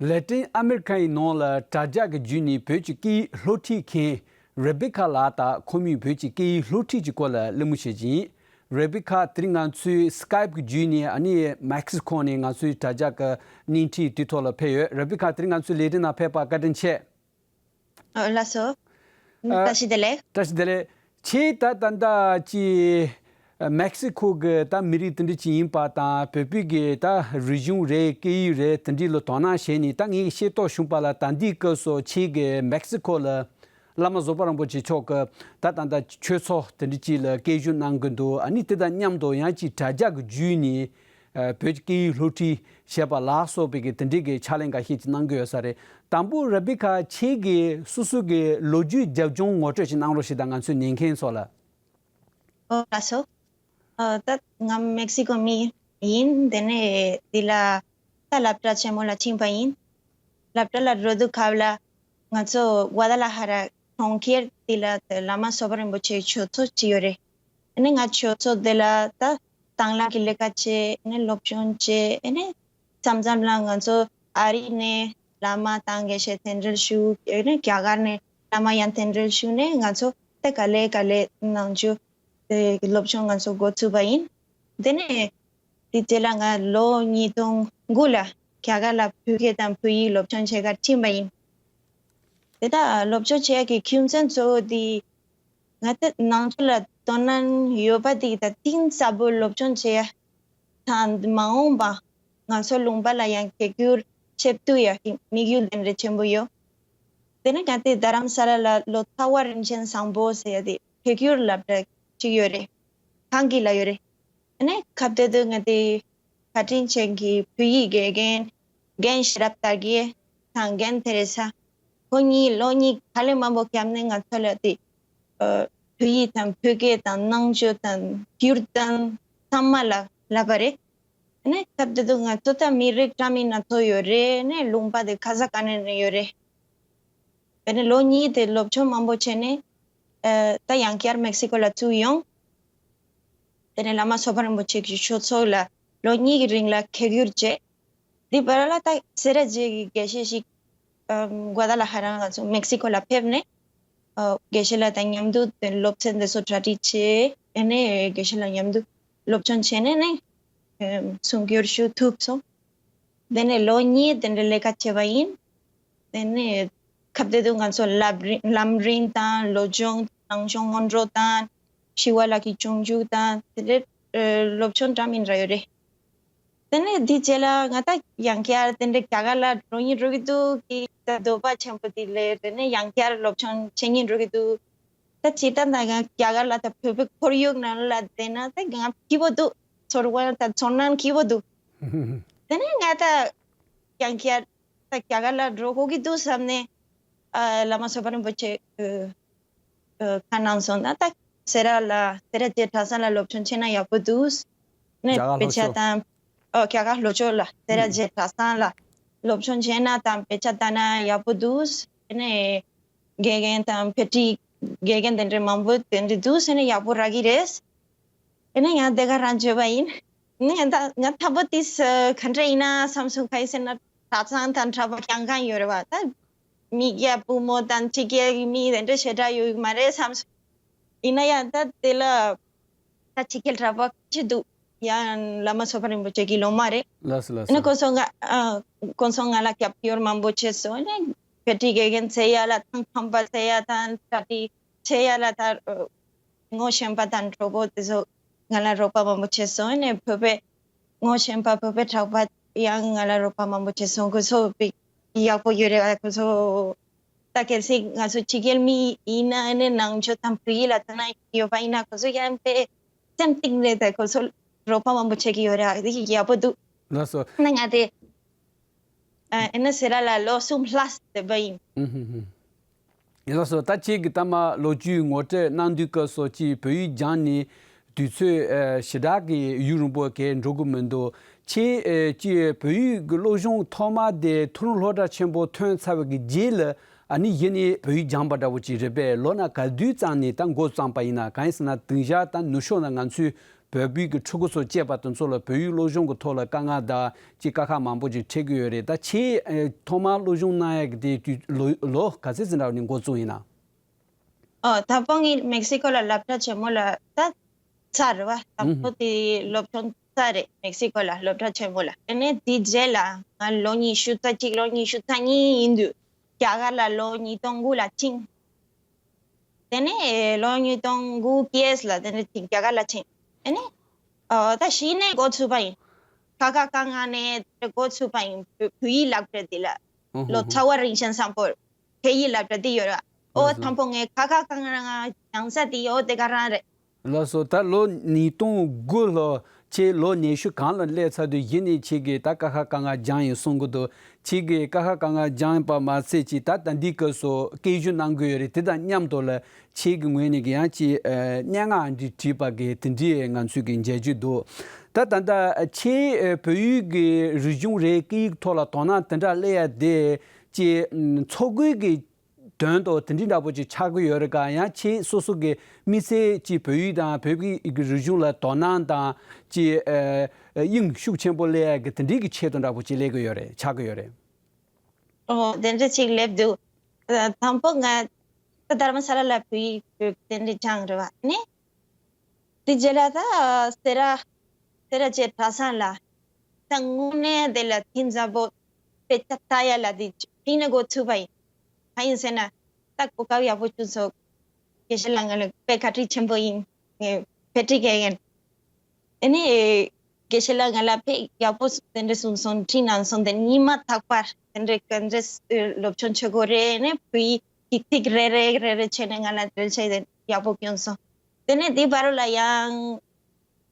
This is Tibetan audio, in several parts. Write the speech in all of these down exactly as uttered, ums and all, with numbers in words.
ལེ་ཏིན་ཨ་མེ་རི་ཁ་ཡི་ནང་ལ་དྲ་རྒྱ་གི་བརྒྱུད་ནས་བོད་ཀྱི་སྐད་ཡིག་སློབ་ཁྲིད་མཁན་རེ་བྷི་ཁ་ལགས་དང་ཁོ་མོས་བོད་ཀྱི་སྐད་ཡིག་སློབ་ཁྲིད་ཀྱི་སྐོར་ལ་གླེང་མོལ་བྱེད་ཀྱི་ཡིན། རེ་བྷི་ཁ་དེ་རིང་ང་ཚོའི་སི་ཀའེབ་ཀྱི་བརྒྱུད་ནས་ཨ་ནི་མེག་སི་ཁོ་ནས་ང་ཚོའི་དྲ་རྒྱ་གི་བརྙན་འཕྲིན་དུས་ཐོག་ལ་ཕེབས་ཡོད། རེ་བྷི་ཁ་དེ་རིང་ང་ཚོའི་ལས་རིམ་ནང་ཕེབས་པར་བཀའ་དྲིན་ཆེ། ཨ། ལགས་སོ། ཨ། བཀྲ་ཤིས་བདེ་ལེགས། བཀྲ་ཤིས་བདེ་ལེགས། ཁྱེད་ད་ད་ལྟ་ཅི་མེག་སི་ཁོ་གི་ད་མི་རིགས་དེ་འདྲ་ཅིག་ཡིན་པ་དང་བོད་པའི་གི་ད་རིག་གཞུང་རེད། སྐད་ཡིག་རེད། དེ་འདྲའི་ལ་དོ་སྣང་བྱས་ནས། ད་ངས་ཤེས་རྟོགས་བྱུང་པ་ལ་ད་ལྟའི་སྐབས་སུ་ཁྱེད་ཀྱི་མེག་སི་ཁོ་ལ་བླ་མ་བཟོད་པ་རིན་པོ་ཆེ་མཆོག་གི་ད་ད་ལྟ་ཆོས་ཚོགས་དེ་འདྲ་ཅིག་ལ་སྐད་སྒྱུར་གནང་གི་འདུག་ཨ་ནི་དེ་དང་མཉམ་དུ་ཡང་ཅིག་དྲ་རྒྱ་གི་བརྒྱུད་ནས། ཨ། བོད་ཀྱི་སྐད་ཡིག་སློབ་ཁྲིད་བྱས་པ་ལ་སོགས་པའི་གི་དེ་འདྲའི་གི་ཕྱག་ལས་འགའ་ཤས་ཅིག་གནང་གི་ཡོད་ས་རེད། དང་པོ་རེ་བྷི་ཁ་ཁྱེད་ཀྱིས་སོ་སོ་གི་ལོ་རྒྱུས་རྒྱབ་ལྗོངས་ངོ་སྤྲོད་ཅིག་གནང་རོགས་ཞེས་དང་ང་ཚོའི་ཉན་མཁན་ཚོ་ལ། ཨོ། ལགས་སོ། ཨ། ད་ང་མེག་སི་ཀོ་མི་ཡིན། དེ་ནས་འདི་ལ་ད་སློབ་གྲྭ་ཆེན་མོ་ལ་ཕྱིན་པ་ཡིན། སློབ་གྲྭ་ལ་འགྲོ་དུས་སྐབས་ལ་ང་ཚོ་ཝ་ད་ལ་ཧ་ར་གྲོང་ཁྱེར་འདི་ལ་བླ་མ་བཟོད་པ་རིན་པོ་ཆེའི་ཆོས་ཚོགས་ཅིག་ཡོད་རེད། ཨ་ནི་ང་ཆོས་ཚོགས་འདི་ལ་ད་དང་བླངས་ཀྱི་ལས་ཀ་བྱས། ཨ་ནི་སློབ་སྦྱོང་བྱས། ཨ་ནི་མཚམས་མཚམས་ལ་ང་ཚོ་ཨ་རི་ནས་བླ་མ་དང་དགེ་བཤེས་གདན་འདྲེན་ཞུ། ཨ་ནི་རྒྱ་གར་ནས་བླ་མ་ཡང་གདན་འདྲེན་ཞུས་ནས་ང་ཚོ་ད་ག་ལེ་ག་ལེ་ནང་ཆོས་དེ་སློབ་སྦྱོང་ང་ཚོ་འགོ་ཚུགས་པ་ཡིན། དེ་ནས་དེ་རྗེས་ལ་ང་ལོ་ཉིས་སྟོང་དགུ་ལ་རྒྱ་གར་ལ་བོད་སྐད་དང་བོད་ཡིག་སློབ་སྦྱོང་བྱེད་གར་ཕྱིན་པ་ཡིན། དེ་ད་སློབ་སྦྱོང་བྱེད་ཡག་གི་རྒྱུ་མཚན་གཙོ་བོ་དེ། ང་ཚོ་ནང་ཆོས་ལ་དོ་སྣང་ཡོད་པ་དེ་ད་གཏིང་ཟབ་པོ་སློབ་སྦྱོང་བྱེད་ཡ་དང་། མ་འོངས་པ་ང་ཚོ་ལུང་པ་ལ་ཡང་སྐད་སྒྱུར་བྱེད་ཐུབ་ཡ་གི་དམིགས་ཡུལ་དེ་འདྲ་ཆེན་པོ་ཡོད། དེ་ནས་ང་དེ་རྡ་རམ་ས་ལ་ལ་ལོ་ཙཱ་བ་རིན་ཆེན་བཟང་པོ་ཟེར་ཡ་དེ་བོད་སྒྱུར་སློབ་གྲྭ་ཅིག་ཡོད་རེད། གངས་སྐྱིད་ལ་ཡོད་རེད། དེ་ནས་སྐབས་དེ་དུས་ང་དེ་བཀའ་དྲིན་ཅན་གྱི་བོད་ཡིག་དགེ་རྒན་རྒན་ཤེས་རབ་དར་རྒྱས་དང་རྒན་ཐེ་རེ་ས། ཁོ་གཉིས་ལོ་གཉིས་དཀའ་ལས་མང་པོ་བརྒྱབ་ནས་ང་ཚོ་ལ་དེ་ཨ་བོད་ཡིག་དང་བོད་སྐད་དང་ནང་ཆོས་དང་སྒྱུར་དང་ཚང་མ་ལ་བསླབས་པ་རེད། ཨ་ནི་སྐབས་དེ་དུས་ང་ཚོ་ད་མི་རིགས་འདྲ་མིན་སྣ་ཚོགས་ཡོད་རེད། ཨ་ནི་ལུང་པ་དེ་ག་ས་ག་ནས་ནས་ཡོད་རེད། ཨ་ནི་ལོ་གཉིས་དེ་སློབ་སྦྱོང་མང་པོ་བྱས་ནས་ཨ་ད་ཡང་བསྐྱར་མེག་སི་ཀོ་ལ་ཚུར་ཡོང་། དེ་ནས་བླ་མ་བཟོད་པ་རིན་པོ་ཆེ་གི་ཆོས་ཚོགས་ལ་ལོ་གཉིས་ཀྱི་རིང་ལ་སྐད་སྒྱུར་བྱས། འདི་བར་ལ་ད་སེ་ར་བྱེས་ཀྱི་དགེ་བཤེས་ཤིག་ཨམ་གུ་ཝ་ད་ལ་ཧ་ར་ང་ཚོ་མེག་སི་ཀོ་ལ་ཕེབས་ནས་ཨ་དགེ་བཤེས་ལགས་དང་མཉམ་དུ་དེ་སློབ་ཚན་དེ་ཚོ་གྲ་སྒྲིག་བྱས། ཨ་ནི་དགེ་བཤེས་ལགས་མཉམ་དུ་སློབ་སྦྱོང་བྱས་ནས་ནི་ཨམ་གསུང་སྒྱུར་ཞུ་ཐུབ་སོང་། དེ་ནས་ལོ་གཉིས་དེ་འདྲ་ལས་ཀ་བྱས་པ་ཡིན། དེ་ནས་སྐབས་དེ་དུས་ང་ཚོ་ལམ་རིམ་ལམ་རིམ་དང་སློབ་སྦྱོང་ནང་སྦྱོང་སྔོན་འགྲོ་དང་། ཞི་བ་ལྷ་གི་སྤྱོད་འཇུག་དང་དེ་འདྲའི་ཨ་སློབ་སྦྱོང་འདྲ་མིན་འདྲ་ཡོད་རེད། དེ་ནས་དེ་རྗེས་ལ་ང་ད་ཡང་བསྐྱར་དེ་འདྲའི་རྒྱ་གར་ལ་འགྲོ་སྙིང་འདོད་ཀྱི་འདུག་གི་ད་འདོད་པ་ཆེན་པོ་དེ་ལས། དེ་ནས་ཡང་བསྐྱར་སློབ་སྦྱོང་བྱེད་སྙིང་འདོད་ཀྱི་འདུག་ད་སྤྱིར་བཏང་ད་ང་རྒྱ་གར་ལ་ད་བོད་པའི་ཁོར་ཡུག་ནང་ལ་བསྡད་ན་ད་ང་སྐྱིད་པོ་འདུག་ཚོར་བ་ད་ཚོར་སྣང་སྐྱིད་པོ་འདུག་དེ་ནས་ང་ད་ཡང་བསྐྱར་ད་རྒྱ་གར་ལ་འགྲོ་དགོས་ཀྱི་འདུག་བསམ་ནས་ཨ་བླ་མ་བཟོད་པ་རིན་པོ་ཆེ་ཨ་ཁ་གནང་སོང་། ད་ད་སེ་ར་ལ་སེ་ར་བྱེས་གྲྭ་ཚང་ལ་སློབ་སྦྱོང་བྱས་ན་ཡག་པོ་འདུག་ནས་རྒྱ་གར་དཔེ་ཆ་ལྷོ་ཕྱོགས། དང་ཨོ་རྒྱ་གར་ལྷོ་ཕྱོགས་ལ་སེ་ར་བྱེས་གྲྭ་ཚང་ལ་སློབ་སྦྱོང་བྱས་ན་དང་དཔེ་ཆ་ལྟ་ན་ཡག་པོ་འདུག་ནས་དགེ་རྒན་དང་དཔེ་ཁྲིད་དགེ་རྒན་དེ་འདྲ་མང་པོ་དེ་འདྲ་འདུག་ཟེར་ནས་ཡག་པོ་རག་གི་རེད། ཨ་ནི་ཡང་དེ་ག་རང་བརྗོད་པ་ཡིན། ཨ་ནི་ཡང་ད་ང་ད་པོ་ཏིས་ག་འདྲ་ཡིན་ན་བསམ་སོང་། ག་ཡིན་ཟེར་ན་གྲྭ་ཚང་དང་གྲྭ་པ་རྐྱང་རྐྱང་ཡོད་རེད་བ། ད་མི་སྐྱ་བུ་མོ་དང་ཕྱི་རྒྱལ་གྱི་མི་དེ་འདྲ་ཞེ་དྲག་ཡོད་ཀྱི་མ་རེད་བསམ་སོང་། ཡིན་ན་ཡང་ད་དེ་ལ་ད་ཕྱི་རྒྱལ་གྲྭ་པ་ཅི་འདུག་ཡང་བླ་མ་བཟོད་པ་རིན་པོ་ཆེ་གི་སློབ་མ་རེད། ལགས་སོ་ལགས་ཨ་ནི་སོ། ཁོང་ཚོ་ང་ཨ་ཁོང་ཚོ་ང་ལ་རྒྱབ་སྐྱོར་མང་པོ་བྱས་སོང་། ཨ་ནི་དཔེ་ཁྲིད་དགེ་རྒན་བྱེད་ཡ་ལ་དང་ཁང་པ་བྱེད་ཡ་དང་གྲ་སྒྲིག་བྱེད་ཡ་ལ་ད་ངོ་ཤེས་པ་དང་གྲོགས་པོ་དེ་ཚོ་ང་ལ་རོགས་པ་མང་པོ་བྱས་སོང་། ཨ་ནི་བོད་པའི་ངོ་ཤེས་པ་བོད་པའི་གྲྭ་པ་ཡང་ང་ལ་རོགས་པ་མང་པོ་བྱས་སོང་། ཁོ་ཚོ་དཔེ་ཡག་པོ་ཡོད་རེད། ཁོ་ཚོ་ད་གལ་སྲིད་ང་ཚོ་ཕྱི་རྒྱལ་མི་ཡིན་ན་ཨ་ནི་ནང་ཆོས་དང་བོད་ཡིག་ལ་དོ་སྣང་ཡོད་པ་ཡིན་ན་ཁོ་ཚོ་ཡང་དཔེ་སེམས་གཏིང་ནས་ད་ཁོ་ཚོ་རོགས་པ་མང་པོ་བྱེད་ཀྱི་ཡོད་རེད། ཨ་དེ་ཡག་པོ་འདུག་ལགས་སོ། ཨ་ནི་ང་དེ་ཨ་ནི་སེ་ར་ལ་ལོ་གསུམ་ལྷག་བསྡད་པ་ཡིན། ཨུ་ཧུ་ཧུ། ལགས་སོ། ད་ཁྱེད་ཀྱིས་ད་མ་ལོ་རྒྱུས་ངོ་སྤྲོད་གནང་དུས་སྐབས་སུ་ཅིག་བོད་ཡིག་སྦྱངས་ནས་དུས་ཚོད་ཨ་ཞེ་དྲག་གི་ཡུན་རིང་པོ་གས་འགྲོ་གི་མི་འདུག་ཁྱེད་ཨ་ཅིག་བོད་ཡིག་གི་སློབ་སྦྱོང་ཐོག་མ་དེ་ཐུན་མོང་སློབ་གྲྭ་ཆེན་པོ་ཐོན་ཚར་བའི་གི་རྗེས་ལ་ཨ་ནི་གཞི་ནས་བོད་ཡིག་སྦྱངས་པ་འདྲ་བོ་ཅིག་རེད་པས། ལོ་ན་ག་དུས་ཙམ་ནས་ད་འགོ་བརྩམས་པ་ཡིན་ན། གང་ཡིན་ཟེར་ན་དེང་སང་ད་ནུབ་ཕྱོགས་ན་ང་ཚོའི་ བོད་པའི་གི་ཕྲུ་གུ་ཚོ་སྐྱེས་པ་དེ་ཚོ་ལ་བོད་ཡིག་སློབ་སྦྱོང་གི་ཐོག་ལ་དཀའ་ངལ་དང་ཅིག་དཀའ་ཁག་མང་པོ་ཅིག་འཕྲད་ཀྱི་ཡོད་རེད། ད་ཁྱེད་ཨེ་ཐོག་མར་སློབ་སྦྱོང་གནང་ཡག་གི་དེ་དུས་ལོ་ལོ་ག་ཚོད་ཙམ་འདྲ་བ་ནས་འགོ་བཙུགས་ཡིན་ན། ཨོ། ད་ཕོ་ངས་མེག་སི་ཀོ་ལ་སློབ་གྲྭ་ཆེན་མོ་ལ་ད་ཚར་བ། ད་ཕོ་དེ་སློབ་སྦྱོང་ཚར་རེད། མེག་སི་ཀོ་ལ་སློབ་གྲྭ་ཆེན་མོ་ལ། དེ་ནས་དེའི་རྗེས་ལ་ང་ལོ་ཉི་ཤུ་རྩ་གཅིག་ལོ་ཉི་ཤུ་རྩ་གཉིས་ཡིན་དུས་རྒྱ་གར་ལ་ལོ་ཉིས་སྟོང་དགུ་ལ་ཕྱིན། དེ་ནས་ལོ་ཉིས་སྟོང་དགུ་ཀེ་ཨེས་ལ་དེ་ནས་ཕྱིན། རྒྱ་གར་ལ་ཕྱིན། དེ་ནས་ཨོ་ད་གཞི་ནས་འགོ་ཚུགས་པ་ཡིན། ཁ་ཁ་ག་ང་ནས་འགོ་ཚུགས་པ་ཡིན། བོད་ཡིག་སློབ་གྲྭ་འདི་ལ་ལོ་ཚ་བ་རིན་ཆེན་བཟང་པོ། བོད་ཡིག་སློབ་གྲྭ་འདི་ཡོད་ར། ཨོ་དང་པོ་ངས་ཁ་ཁ་ག་ང་སྦྱང་ས་འདི་ཡོད་དེ་ག་རང་རེད། ལགས་སོ། ད་ལོ་ཉིས་སྟོང་དགུ་ལོ་ཁྱེད་ལོ་ཉི་ཤུ་གང་ལ་སླེབས་ཚར་དུས་གཞི་ནས་ཁྱེད་ཀྱིས་ད་ཀ་ཁ་ག་ང་སྦྱངས་ཡིན་གསུང་གི་འདུག་ཁྱེད་ཀྱིས་ཀ་ཁ་ག་ང་སྦྱངས་པ་མ་ཟད་ཅིག་ད་ད་འདི་སྐབས་སུ་སྐད་སྒྱུར་གནང་གི་ཡོད་རེད། དེ་དང་མཉམ་དུ་ལ་ཁྱེད་ཀྱི་ངོས་ནས་ཀྱི་ཡང་ཅིག་ཨ་སྙན་ངག་འབྲི་བྲིས་པ་གི་དེ་འདྲའི་ང་ཚོས་ཀྱི་མཇལ་རྒྱུ་འདུག་ད་ད་ལྟ་ཁྱེད་ཨ་བོད་ཡིག་གི་རིག་གཞུང་རེད། སྐད་ཡིག་ཐོག་ལ་དོ་སྣང་དེ་འདྲ་སླེབས་ཡ་དེ་ཅིག་ཨ་འཚོ་གོས་ཀྱི་དོན་དུ་དེ་འདྲའི་འདྲ་པོ་ཅིག་ཆགས་ཀྱི་ཡོད་རེད་ག་ཡང་ཁྱེད་སོ་སོ་གི་དམིགས་བསལ་ཅིག་བོད་ཡིག་དང་བོད་ཀྱི་རིག་གཞུང་ལ་དོ་སྣང་དང་ཅིག་ཨ་དབྱིངས་ཤུགས་ཆེན་པོ་སླེབས་ཡ་གི་དེ་འདྲའི་གི་ཆེད་དུ་འདྲ་པོ་ཅིག་སླེབས་ཀྱི་ཡོད་རེད། ཆགས་ཀྱི་ཡོད་རེད། ཨོ་དེ་འདྲ་ཅིག་སླེབས་འདུག་ཨ་དང་པོ་ང་ད་དྷར་མ་ས་ལ་ལ་བོད་ཡིག་བོད་དེ་འདྲ་སྦྱངས་རེད་བ། ནས་དེ་རྗེས་ལ་ད་སེ་ར་སེ་ར་བྱེས་གྲྭ་ཚང་ལ་ད་དངོས་གནས་དེ་ལ་ཐིམ་ཟབ་པོ་དཔེ་ཆ་ལྟ་ཡ་ལ་དེ་ཕྱིན་ནས་འགོ་ཚུགས་པ་ཡིན། གང་ཡིན་ཟེར་ན་ད་གོ་སྐབས་ཡག་པོ་བྱུང་སོང་། དགེ་བཤེས་ལགས་ང་ལ་དཔེ་བཀའ་དྲིན་ཆེན་པོ་ཡིན། ངས་དཔེ་ཁྲིད་མཁན་ཡིན། ཨ་ནི་དགེ་བཤེས་ལགས་ང་ལ་དཔེ་ཡག་པོ་དེ་འདྲ་གསུངས་སོང་། ཁྲིད་གནང་སོང་། དེ་ཉི་མ་རྟག་པར་དེ་འདྲ་ག་འདྲ་སློབ་སྦྱོང་བྱེད་དགོས་རེད། ཨ་ནི་བོད་ཡིག་གི་ཚིག་རེ་རེ་རེ་རེ་བྱས་ནས་ང་ལ་འགྲེལ་བཤད་དེ་ཡག་པོ་བསྐྱོན་སོང་། དེ་ནས་དེའི་བར་ལ་ཡང་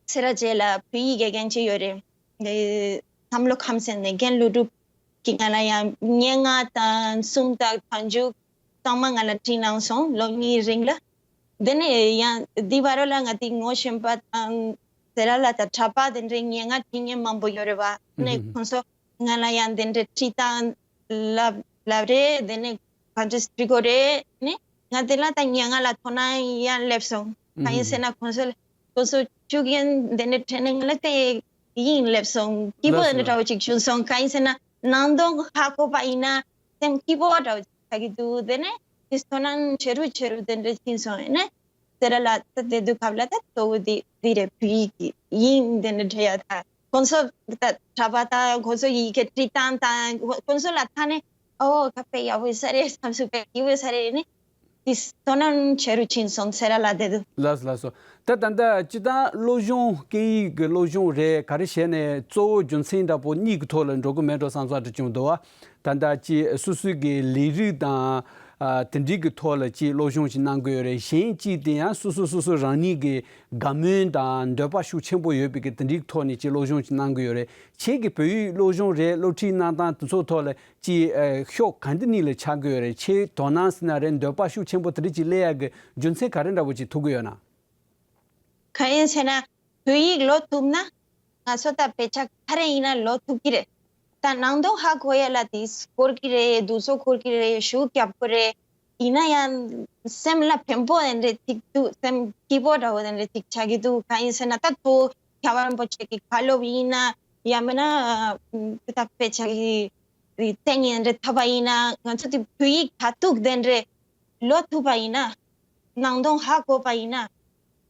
སེ་ར་བྱེས་ལ་བོད་ཡིག་དགེ་རྒན་ཅིག་ཡོད་རེད། དེ་བསམ་བློ་ཁམས་ཟེར་ནས་རྒན་ཀླུ་སྒྲུབ་ཀྱིས་ང་ལ་ཡང་སྙན་ངག་དང་སུམ་རྟགས་མཐའ་མཇུག་ཚང་མ་ང་ལ་ཁྲིད་གནང་སོང་། ལོ་གཉིས་རིང་ལ། དེ་ནས་ཡང་འདི་བར་ལ་ང་དེ་ངོ་ཤེས་པ་དང་སེ་ར་ལ་དང་གྲྭ་པ་དེ་འདྲའི་སྙན་ངག་ཁྲིད་མཁན་མང་པོ་ཡོད་རེད་བ། ནས་ཁོང་ཚོ་ང་ལ་ཡང་དེ་འདྲའི་ཁྲིད་སྟངས་ལབ་ལབ་རེད། དེ་ནས་ག་འདྲ་ཁྲིད་དགོས་རེད། ནས་ང་དེ་ལ་ད་སྙན་ངག་ལ་དོ་སྣང་ཡང་སླེབས་སོང་། གང་ཡིན་ཟེར་ན་ཁོང་ཚོ་ཁོང་ཚོ་ཤུགས་རྐྱེན་དེ་འདྲ་འཕྲད་ནས་ང་ལ་དེ་དབྱིངས་སླེབས་སོང་། སྐྱིད་པོ་དེ་འདྲ་འདྲ་བོ་ཅིག་བྱུང་སོང་། གང་ཡིན་ཟེར་ན་ནང་དོན་ཧ་གོ་བ་ཡིན་ན་སེམས་སྐྱིད་པོ་འདྲ་བོ་ཆགས་ཀྱི་འདུག་དེ་ནས་དེ་དོ་སྣང་ཆེ་རུ་ཆེ་རུ་དེ་འདྲ་ཕྱིན་སོང་། ཡིན་ནས་སེ་ར་ལ་ད་དེ་དུས་སྐབས་ལ་ད་གཙོ་བོ་དེ་དེ་རེད། བོད་ཡིག་གི་དབྱིངས་དེ་འདྲ་འཕྲད་ཡ་ད་ཁོང་ཚོ་ད་གྲྭ་པ་དང་ཁོང་ཚོ་ཡི་གེ་བྲིས་སྟངས་དང་ཁོང་ཚོ་ལ་ད་ནས་ཨོ་ཁ་དཔེ་ཡག་པོ་ཡོད་ས་རེད། བསམ་ཚུལ་དཔེ་སྐྱིད་པོ་ཡོད་ས་རེད། ཡིན་ནས་དེ་དོ་སྣང་ཆེ་རུ་ཕྱིན་སོང་། སེ་ར་ལ་དེ་དུས། ལགས་སོ་ལགས་སོ། ད་ད་ལྟ་སྤྱིར་བཏང་སློབ་སྦྱོང་སྐད་ཡིག་གི་སློབ་སྦྱོང་རེད། ག་རེ་བྱས་ནས་གཙོ་བོ་རྒྱུ་མཚན་འདྲ་པོ་གཉིས་ཀྱི་ཐོག་ལ་འགྲོ་གི་མེད་འགྲོ་བསམ་བསམ་འདྲ་བྱུང་འདུག་བ། ད་ལྟ་ཅིག་སོ་སོའི་གི་ལས་རིགས་དང་ཨ་དེ་འདྲའི་གི་ཐོག་ལ་ཅིག་སློབ་སྦྱོང་ཅིག་གནང་གི་ཡོད་རེད། གཞན་གཅིག་དེ་ཡང་སོ་སོ་སོ་སོ་རང་ཉིད་ཀྱི་དགའ་མོས་དང་འདོད་པ་ཤུགས་ཆེན་པོ་ཡོད་པའི་གི་དེ་འདྲའི་གི་ཐོག་ནས་ཅིག་སློབ་སྦྱོང་ཅིག་གནང་གི་ཡོད་རེད། ཁྱེད་ཀྱི་བོད་ཡིག་སློབ་སྦྱོང་རེད། སློབ་ཁྲིད་གནང་སྟངས་དེ་ཚོ་ཐོག་ལ་ཅིག་ཨ་ཕྱོགས་ག་འདྲ་ནས་ལ་ཆགས་ཀྱི་ཡོད་རེད། ཁྱེད་དོ་སྣང་ཟེར་ན་རེད། འདོད་པ་ཤུགས་ཆེན་པོ་དེ་འདྲ་ཅིག་སླེབས་ཡག་གི་རྒྱུ་མཚན་ག་རེ་འདྲ་པོ་ཅིག་ཐུག་གི་ཡོད་ན། གང་ཡིན་ཟེར་ན་བོད་ཡིག་ཀློག་ཐུབ་ན་ང་ཚོ་ད་དཔེ་ཆ་ག་རེ་ཡིན་ན་ཀློག་ཐུབ་ཀྱི་རེད། ད་ནང་དོན་ཧ་གོ་ཡ་ལ་དེ་འཁོར་གྱི་རེད། དུས་ཚོད་འཁོར་གྱི་རེད། ཤུགས་རྒྱབ་དགོས་རེད། ཡིན་ན་ཡང་སེམས་ལ་ཕན་པོ་དེ་འདྲ་ཅིག་འདུག་སེམས་སྐྱིད་པོ་འདྲ་བོ་དེ་འདྲ་ཅིག་ཆགས་ཀྱི་འདུག་གང་ཡིན་ཟེར་ན་ད་ཐོ་ཁ་བ་རིན་པོ་ཆེ་གི་བཀའ་སློབ་ཡིན་ན་ཡང་མིན་ན་ད་དཔེ་ཆ་གི་རིགས་སྟེང་ཡིན་རེད། ཐ་པ་ཡིན་ན་ང་ཚོ་དེ་བོད་ཡིག་ཁ་ཐུག་དེ་འདྲ་ཀློག་ཐུབ་པ་ཡིན་ན། ནང་དོན་ཧ་གོ་བ་ཡིན་ན།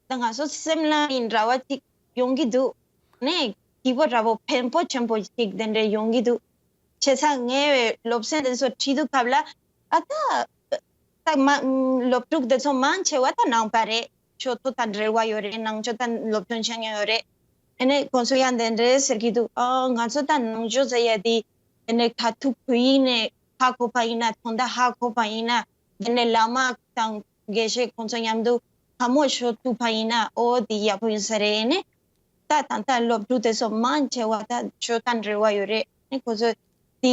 ད་ང་ཚོ་སེམས་ལ་ཡིན་ར་བ་ཅིག་ཡོང་གི་འདུག་ནས་སྐྱིད་པོ་འདྲ་བོ་ཕན་པོ་ཆེན་པོ་ཅིག་དེ་འདྲ་ཡོང་གི་འདུག་བྱས་ཙང་ངས་སློབ་ཚན་དེ་ཚོ་ཁྲིད་དུས་སྐབས་ལ་ཨ་ད་ད་མ་སློབ་ཕྲུག་དེ་ཚོ་མང་ཆེ་བ་ད་ནང་པ་རེད། ཆོས་ཐོག་དང་འབྲེལ་བ་ཡོད་རེད། ནང་ཆོས་དང་སློབ་སྦྱོང་བྱེད་མཁན་ཡོད་རེད། ཨ་ནི་ཁོང་ཚོ་ཡང་དེ་འདྲའི་ཟེར་གྱི་འདུག་ཨ་ང་ཚོ་ད་ནང་ཆོས་ཟེར་ཡ་དེ་དེ་ནས་ཁ་ཐུག་བོད་ཡིག་ནས་ཧ་གོ་བ་ཡིན་ན། དོན་དག་ཧ་གོ་བ་ཡིན་ན། དེ་ནས་བླ་མ་དང་དགེ་བཤེས་ཁོང་ཚོ་མཉམ་དུ་ཁ་མོ་ཤོད་ཐུབ་པ་ཡིན་ན་ཨོ་དེ་ཡག་པོ་ཡིན་ས་རེད། ནི་ད་ད་ལྟ་སློབ་ཕྲུག་དེ་ཚོ་མང་ཆེ་བ་ད་ཆོས་དང་འབྲེལ་བ་ཡོད་རེད། ནི་ཁོ་ཚོ་དེ་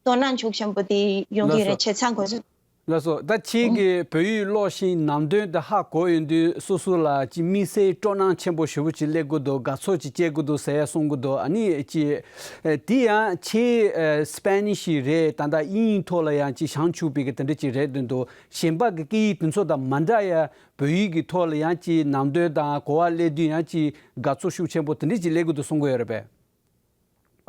དོ་སྣང་ཤུགས་ཆེན་པོ་དེ་ཡོང་གི་ལགས་རེད། སོ། བྱས་ཙང་ཁོ་ཚོ་ ལགས་སོ། ད་ཁྱེད་ཀྱིས་བོད་ཡིག་ཀློག་ཤིང་ནང་དོན་དེ་ཧ་གོ་ཡོང་དུས་སོ་སོ་ལ་ཅིག་དམིགས་བསལ་སྤྲོ་སྣང་ཆེན་པོ་ཞེ་པོ་ཅིག་སླེབས་ཀྱི་འདུག་དགའ་ཚོར་ཅིག་སྐྱེ་གི་འདུག་ཟེར་ཡ་གསུང་གི་འདུག་ཨ་ནི་ཅིག་དེ་ཡང་ཁྱེད་སྤེ་ནིཤ་རེད། ད་ལྟ་དབྱིན་ཡིག་ཐོག་ལ་ཡང་ཅིག་བྱང་ཆུབ་པའི་གི་དེ་འདྲ་ཅིག་རེད་འདུག་གཞན་པ་གི་སྐད་ཡིག་དེ་ཚོ་དང་མ་འདྲ་ཡ་བོད་ཡིག་གི་ཐོག་ལ་ཡང་ཅིག་ནང་དོན་དང་གོ་བ་སླེབས་དུས་ཡང་ཅིག་དགའ་ཚོར་ཤུགས་ཆེན་པོ་དེ་འདྲ་ཅིག་སླེབས་ཀྱི་འདུག་གསུང་གི་ཡོད་རེད་པས།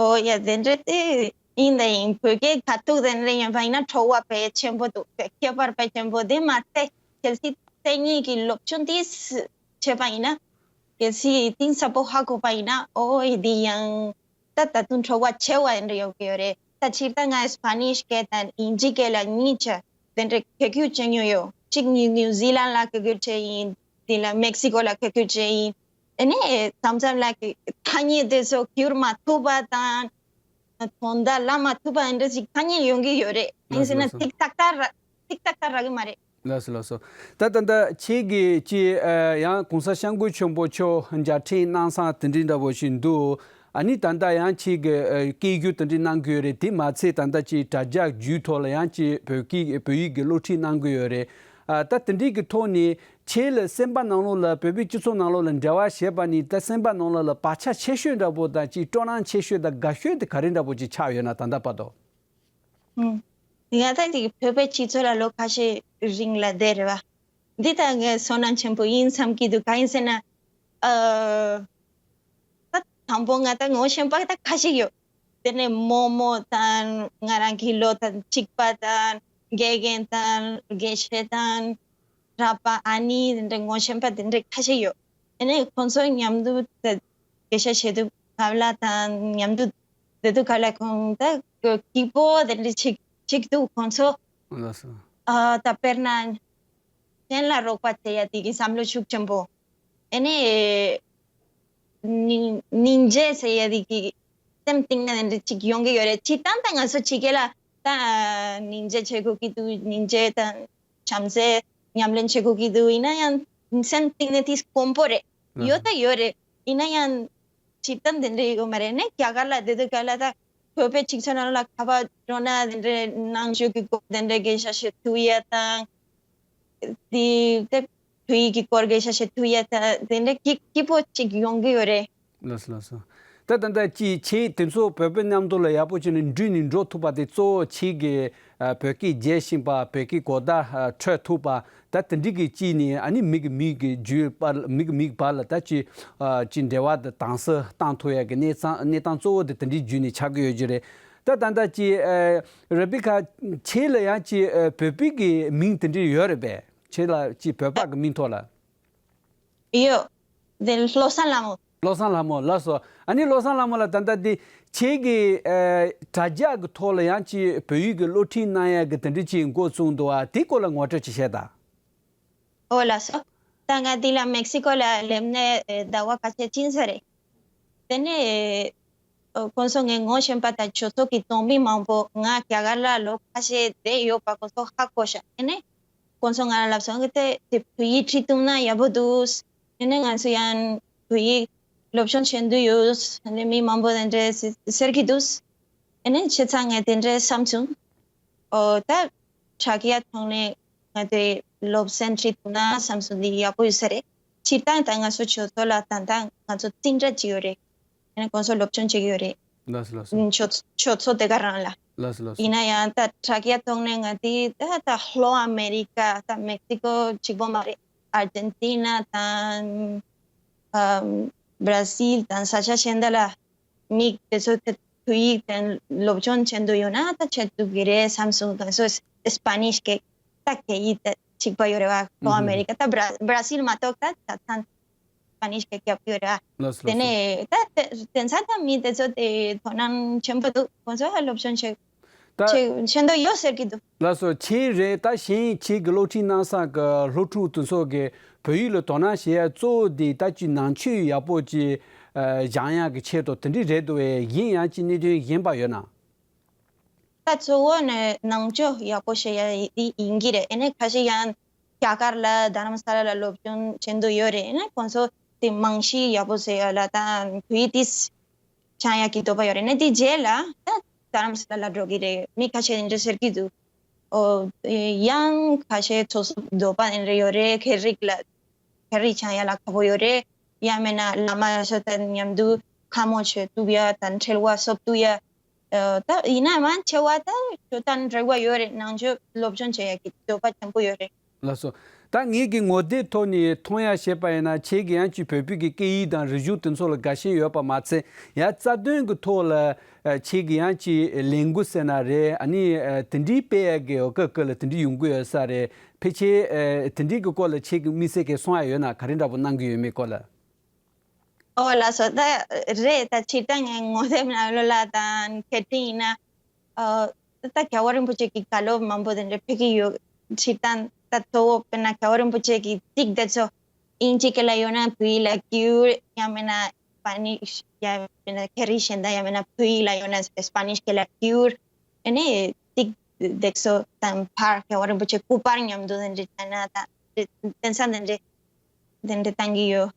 ཨོ་ཡ། དེ་འདྲ་དེ་ཡིན་དང་ཡིན། བོད་སྐད་ཁ་ཐུག་དེ་འདྲ་ཡིན་པ་ཡིན་ན་སྤྲོ་བ་དཔེ་ཆེན་པོ་འདུག་ཁྱད་པར་དཔེ་ཆེན་པོ་དེ་མ་ཚད་གལ་སྲིད་མཚན་ཉིད་ཀྱི་སློབ་སྦྱོང་དེ་བྱས་པ་ཡིན་ན། གལ་སྲིད་གཏིང་ཟབ་པོ་ཧ་གོ་བ་ཡིན་ན། ཨོ་ཡ། འདི་ཡང་ད་ད་དུང་སྤྲོ་བ་ཆེ་བ་འདྲ་ཡོད་ཀྱི་ཡོད་རེད། ད་སྤྱིར་བཏང་ང་སྤེ་ནིཤ་སྐད་དང་དབྱིན་ཇི་སྐད་ལ་གཉིས་ཆ་དེ་འདྲ་ཁྱད་གུ་ཅན་ཡོད་ཡོད། གཅིག་ནིའུ་ནིའུ་ཛི་ལན་ལ་ཁྱད་གུ་ཅན་ཡིན། དེ་ལ་མེག་སི་ཀོ་ལ་ཁྱད་གུ་ཅན་ཡིན། ཨ་ནི་མཚམས་མཚམས་ལ་ཐ་སྙད་དེ་ཚོ་འགྱུར་མ་ཐུབ་པ་དང་། དོན་དག་ལབ་མ་ཐུབ་པ་འདྲ་ཞིག་ཐ་སྙད་ཡོང་གི་ཡོད་རེད། ཡིན་ཟེར་ན་ལགས་སོ། ཐིག་ཐག་ཐག་ར་ཐིག་ཐག་ཐག་རག་གི་མ་རེད། ལགས་སོ། ལགས་སོ། ད་ད་ལྟ་ཁྱེད་ཀྱིས་ཅིག་ཨ་ཡང་གོང་ས་སྐྱབས་མགོན་ཆེན་པོ་མཆོག་མཇལ་འཕྲད་གནང་ས་དེ་འདྲའི་འདྲ་པོ་ཞིག་འདུག་ཨ་ནི་ད་ལྟ་ཡང་ཁྱེད་ཀྱིས་ཨ་སྐད་སྒྱུར་དེ་འདྲའི་གནང་གི་ཡོད་རེད། དེ་མ་ཚད་ད་ལྟ་ཅིག་དྲ་རྒྱ་བརྒྱུད་ཐོག་ལ་ཡང་ཅིག་བོད་སྐད་བོད་ཡིག་གི་སློབ་ཁྲིད་གནང་གི་ཡོད་རེད། ཨ་ད་དེ་འདྲའི་གི་ཐོག་ནས་ཁྱེད་ལ་སེམས་པ་ནང་ལོགས་ལ་བོད་པའི་སྤྱི་ཚོགས་ནང་ལོགས་ལ་འབྲེལ་བ་བྱས་པ་ནི་ད་སེམས་པ་ནང་ལོགས་ལ་བག་ཆགས་ཆེ་ཤོས་འདྲ་པོ་དང་ཅིག་སྤྲོ་སྣང་ཆེ་ཤོས་དང་དགའ་ཤོས་དེ་ག་རེ་འདྲ་པོ་ཅིག་ཆགས་ཡོད་ན་ད་ལྟ་བར་དུ། ཨུམ། ང་ད་དེ་བོད་པའི་སྤྱི་ཚོགས་ལ་ལོ་ཁ་ཤས་རིང་ལ་བསྡད་རེད་བ། འདི་ད་ངའི་བསོད་ནམས་ཆེན་པོ་ཡིན་བསམ་གྱི་འདུག་གང་ཡིན་ཟེར་ན། ཨ། ད་དང་པོ་ང་ད་ངོ་ཤེས་པ་ད་ཁ་ཤས་ཡོད། དེ་ནས་རྨོ་མོ་དང་ང་རང་གི་ལོ་དང་གཅིག་པ་དང་དགེ་རྒན་དང་དགེ་བཤེས་དང་གྲྭ་པ་ཨ་ནེ་དེ་འདྲ་ངོ་ཤེས་པ་དེ་འདྲ་ཁ་ཤས་ཡོད། དེ་ནས་ཁོང་ཚོ་མཉམ་དུ་ད་སྐད་ཆ་བཤད་དུས་སྐབས་ལ་དང་མཉམ་དུ་བསྡད་དུས་སྐབས་ལ་ཁོང་ད་སྐྱིད་པོ་དེ་འདྲ་ཅིག་ཅིག་འདུག་ཁོང་ཚོ། ལགས་སོ། ཨ་ད་དཔེར་ན། གཞན་ལ་རོགས་པ་བྱེད་ཡ་དེ་གི་བསམ་བློ་ཤུགས་ཆེན་པོ། ཨེ་ནས། སྙིང་སྙིང་རྗེ་ཟེར་ཡ་དེ་གི་སེམས་གཏིང་ནས་འདྲ་ཅིག་ཡོང་གི་ཡོད་རེད། སྤྱིར་བཏང་ད་ང་ཚོ་ཕྱི་རྒྱལ་ལ་ད་སྙིང་རྗེ་བྱེད་དགོས་ཀྱི་འདུག་སྙིང་རྗེ་དང་བྱམས་བརྩེ་ཉམས་ལེན་བྱེད་དགོས་ཀྱི་འདུག་ཡིན་ན་ཡང་སེམས་གཏིང་ནས་དེ་དཀོན་པོ་རེད། ཡོད་ད་ཡོད་རེད། ཡིན་ན་ཡང་། སྤྱིར་བཏང་དེ་འདྲ་ཡོད་མ་རེད། ནས་རྒྱ་གར་ལ་བསྡད་དུས་སྐབས་ལ་ད་བོད་པའི་ཕྱུགས་ཚོ་ནང་ལ་ཁ་པར་འགྲོ་ན་དེ་འདྲའི་ནང་ཆོས་ཀྱི་སྐོར་དེ་འདྲའི་སྐད་ཆ་བཤད་ཐུབ་ཡ་དང་། དེ་དེ་བོད་ཡིག་གི་སྐོར་སྐད་ཆ་བཤད་ཐུབ་ཡ་དང་དེ་འདྲའི་སྐྱིད་སྐྱིད་པོ་ཅིག་ཡོང་གི་ཡོད་རེད། ལགས་སོ་ལགས་སོ། ད་ད་ལྟ་ཅི་ཁྱེད་དེ་ཚོ་བོད་པའི་མཉམ་དུ་ལ་ཡག་པོ་བྱས་ནས་འགྲུལ་ནས་འགྲོ་ཐུབ་པ་དེ་གཙོ་བོ་ཁྱེད་ཀྱི་ཨ་བོད་སྐད་རྒྱས་ཤིང་པ་བོད་སྐད་གོ་བརྡ་ཨ་འཕྲོད་ཐུབ་པ། ད་དེ་འདྲ་གི་ཅིག་ནས་ཨ་ནི་མི་གི་མི་གི་རྒྱུད་བར་མི་གི་མི་གི་བར་ལ་ད་ཅི་ཨ་ཅི་འབྲེལ་བ་དང་དྭངས་གསལ་བཏང་ཐུབ་ཡ་གི་གནས་སྟངས་གནས་སྟངས་གཙོ་བོ་དེ་དེ་འདྲའི་བརྒྱུད་ནས་ཆགས་ཀྱི་ཡོད་རྒྱུ་རེད། ད་ད་ལྟ་ཅི་ཨ་རེ་བི་ཁ་ཁྱེད་ལ་ཡང་ཅི་ཨ་བོད་པའི་གི་མིང་དེ་འདྲ་ཡོད་རེད་པས། ཁྱེད་ལ་ཅི་བོད་པ་གི་མིང་ཐོག་ལ། ཡོད། དེ་བློ་བཟང་ལྷ་མོ། བློ་བཟང་ལྷ་མོ་ལགས་སོ། ཨ་ནི་བློ་བཟང་ལྷ་མོ་ལགས་ད་ལྟ་འདི་ཁྱེད་ཀྱི་ཨ་དྲ་རྒྱ་གི་ཐོག་ལ་ཡང་ཅིག་བོད་ཡིག་གི་སློབ་ཁྲིད་གནང་ཡ་གི་དེ་འདྲ་ཅིག་འགོ་བཙུགས་འདུག་ཨ། དེའི་སྐོར་ལ་ངོ་སྤྲོད་ཅིག་བྱེད་དང་། ཨོ་ལགས་སོ། ད་ང་འདི་ལ་མེག་སི་ཀོ་ལ་སླེབས་ནས་ཟླ་བ་ཁ་ཤས་ཕྱིན་ས་རེད། དེ་ནས་ཨོ་ཁོང་ཚོ་ངའི་ངོ་ཤེས་པ་དང་ཆོས་ཚོགས་ཀྱི་གྲོང་མི་མང་པོ་ང་རྒྱ་གར་ལ་ལོ་ཁ་ཤས་བསྡད་ཡོད་པ་ཁོང་ཚོ་ཧ་གོ་ཤག་དེ་ནས། ཁོང་ཚོ་ང་ལ་ལབ་སོང་གི་དེ་དེ་བོད་ཡིག་ཁྲིད་ཐུབ་ན་ཡག་པོ་འདུག་དེ་ནས་ང་ཚོ་ཡང་བོད་ཡིག་སློབ་སྦྱོང་བྱེད་འདོད་ཡོད། དེ་ནས་མི་མང་པོ་དེ་འདྲས་ཟེར་གྱི་འདུག་དེ་ནས་བྱས་ཙང་ངས་དེ་འདྲས་བསམ་བྱུང་། ཨོ་ད་དྲ་རྒྱ་ཐོག་ནས་ང་ཚོའི་སློབ་ཚན་ཁྲིད་ཐུབ་ན་བསམ་སོང་། འདི་ཡག་པོ་ཡོད་ས་རེད། སྤྱིར་བཏང་ད་ང་ཚོ་ཆོས་ཚོགས་ལ་ད་ལྟ་ང་ཚོ་འཛིན་གྲྭ་གཅིག་ཡོད་རེད། ཡང་ན་ཁོང་ཚོ་སློབ་སྦྱོང་བྱེད་ཀྱི་ཡོད་རེད། ལགས་སོ་ལགས་སོ། ཆོས་ཆོས་ཚོགས་དེ་ག་རང་ལ། ལགས་སོ་ལགས་སོ། ཡིན་ན་ཡང་ད་དྲ་རྒྱ་ཐོག་ནས་ང་དེ་ད་ད་ལྷོ་ཨ་མེ་རི་ཀ་ད་མེག་སི་ཀོ་གཅིག་པོ་མ་རེད། ཨར་ཇན་ཏི་ན་དང་ཨམ་བྷ་ར་སིལ་དང་ས་ཆ་གཞན་དག་ལ་མི་དེ་ཚོ་དེ་བོད་ཡིག་དེ་སློབ་སྦྱོང་བྱེད་འདོད་ཡོད་ན་ད་བྱེད་ཐུབ་ཀྱི་རེད་བསམ་སོང་། ད་སོ་སི་པ་ནིཤ་སྐད་ད་སྐད་ཡིག་ད་གཅིག་པ་ཡོད་རེད་བ། ལྷོ་ཨ་མེ་རི་ཀ་ད་བྷ་ར་བྷ་ར་སིལ་མ་གཏོགས་ད་ད་ཐང་སྤ་ནིཤ་སྐད་རྒྱབ་ཡོད་ར། ལགས་སོ་ལགས་སོ། དེ་ནས་ད་དེ་དེ་ཚ་ད་མི་དེ་ཚོ་དེ་དོ་སྣང་ཆེན་པོ་འདུག་ཁོང་ཚོ་ཧ་སློབ་སྦྱོང་བྱེད་ད་བྱེད་བྱེད་འདོད་ཡོད་ཟེར་གྱི་འདུག་ལགས་སོ། ཁྱེད་རེད་ད་གཞན་ཁྱེད་ཀྱི་སློབ་ཁྲིད་གནང་ས་གི་སློབ་ཕྲུག་དེ་ཚོ་གི་བོད་ཡིག་ལ་དོ་སྣང་བྱེད་ཡ་གཙོ་བོ་དེ་ད་ཅིག་ནང་ཆོས་ཡག་པོ་ཅིག་སྦྱང་ཡ་གི་ཆེད་དུ་དེ་འདྲ་རེད་འདུག་བས། གཞན་ཡང་ཅིག་གནད་དོན་གཞན་པ་ཡོད་ན། ད་གཙོ་བོ་ནི་ནང་ཆོས་ཡག་པོ་ཤེས་ཡ་ཡི་ཡིན་གྱི་རེད། ཨེ་ནས་ཁ་ཤས་ཡང་རྒྱ་གར་ལ་རྡ་རམ་ས་ལ་ལ་སློབ་སྦྱོང་བྱེད་འདོད་ཡོད་རེད། ཨེ་ནས་ཁོང་ཚོ་དེ་རྨང་གཞི་ཡག་པོ་བཟོ་ཡ་ལ་ད་བོད་ཡིག་དེ་སྦྱང་ཡ་གི་འདོད་པ་ཡོད་རེད། ཨེ་ནས་དེ་རྗེས་ལ་ད་རྡ་རམ་ས་ལ་ལ་འགྲོ་གི་རེད། མི་ཁ་ཤས་དེ་འདྲ་ཟེར་གྱི་འདུག་ཨོ། ཡང་ཁ་ཤས་ཚོགས་གསོག་འདོད་པ་ཡིན་རེ་ཡོད་རེད། ཁེ་རིག་ལ་ཁེ་རིག་ཆང་ཡ་ལ་ཁག་པོ་ཡོད་རེད། ཡང་མིན་ན་བླ་མ་ཚོ་དང་མཉམ་དུ་ཁ་མོ་ཆོས་གཏུབ་ཡ་དང་འཁྲིལ་བ་སོབ་གཏུབ་ཡ། ཨ། ད་ཡིན་ན་མང་ཆེ་བ་ད་ཞོ་དང་འབྲེལ་བ་ཡོད་རེད། ནང་ཆོས་སློབ་སྦྱོང་བྱེད་ཡ་གི་འདོད་པ་ཆེན་པོ་ཡོད་རེད། ལགས་སོ། ད་ངེད་ཀྱི་ངོ་དེབ་ཐོག་ནས་མཐོང་ཡ་བཤད་པ་ཡིན་ན། ཁྱེད་ཀྱི་ཡང་ཅིག་བོད་བོད་ཀྱི་སྐད་ཡིག་དང་རིག་གཞུང་དེ་ཚོ་ལ་དགའ་ཞེན་ཡོད་པ་མ་ཚད། ཡང་རྩ་དོན་གྱི་ཐོག་ལ་ཨ་ཁྱེད་ཀྱི་ཡང་ཅིག་ལས་འགུལ་ཟེར་ན་རེད། ཨ་ནི་ཨ་དེ་འདྲའི་སྤེལ་ཡ་གི་འོ་སྐབས་སྐབས་ལ་དེ་འདྲའི་ཡོང་གི་ཡོད་ས་རེད། ཕལ་ཆེར་ཨ་དེ་འདྲའི་གི་སྐོར་ལ་ཁྱེད་ཀྱི་དམིགས་བསལ་གྱི་གསུང་ཡ་ཡོད་ན། ག་རེ་འདྲ་པོ་གནང་གི་ཡོད་མེད་སྐོར་ལ། ཨོ་ལགས་སོ། ད་རེད། ད་སྤྱིར་བཏང་ངའི་ངོ་དེབ་ནང་ལོགས་ལ་དང་སྐད་འཕྲིན་ཡིན་ན། ཨ། ད་རྒྱལ་བ་རིན་པོ་ཆེ་གི་བཀའ་སློབ་མང་པོ་དེ་འདྲ་ཕེབས་ཀྱི་ཡོད། སྤྱིར་བཏང་ད་གཙོ་བོ་དཔེར་ན་རྒྱལ་བ་རིན་པོ་ཆེ་གི་ཚིག་དེ་ཚོ་དབྱིན་ཇི་སྐད་ལ་ཡོང་ན་བོད་ཡིག་ལ་བསྒྱུར། ཡང་མིན་ན་སྤ་ནིཤ། ཡང་མིན་ན་ཁེ་རིག་གཞན་དག་ཡང་མིན་ན་བོད་ཡིག་ལ་ཡོང་ན་སྤ་ནིཤ་སྐད་ལ་བསྒྱུར། ཨ་ནི་ཚིག་དེ་ཚོ་དང་ཕར་རྒྱལ་བ་རིན་པོ་ཆེ་སྐུ་པར་མཉམ་དུ་དེ་འདྲ་བྱས་ན་ད་དེང་སང་དེ་འདྲ་དེ་འདྲ་བཏང་གི་ཡོད།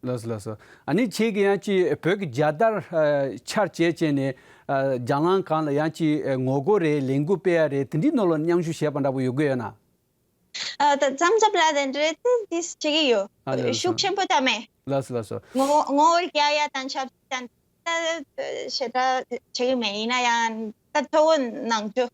ལགས་སོ། ལགས་སོ། ཨ་ནི་ཁྱེད་ཀྱིས་ཡང་ཅིག་བོད་ཀྱི་རྒྱལ་དར་ཨ་འཕྱར་བྱས་བྱས་ནས། ཨ་རྒྱང་ལམ་སྒང་ལ་ཡང་ཅིག་ཨ་ངོ་རྒོལ་རེད། ལས་འགུལ་སྤེལ་ཡ་རེད། དེ་འདྲའི་ནང་ལ་མཉམ་ཞུགས་བྱས་པ་འདྲ་པོ་ཡོད་ཀྱི་ཡོད་ན། ཨ་ད་མཚམས་མཚམས་ལ་དེ་འདྲ་དེ་འདྲ་བྱེད་ཀྱི་ཡོད། ཨ་ལགས་སོ། ཤུགས་ཆེན་པོ་ད་མེད། ལགས་སོ། ལགས་སོ། ངོ་ངོ་རྒྱག་ཡ་དང་ཆབ་སྲིད་དང་ད་ཞེ་དྲག་བྱེད་ཀྱི་མེད། ཡིན་ན་ཡང་ད་གཙོ་བོ་ནང་ཆོས།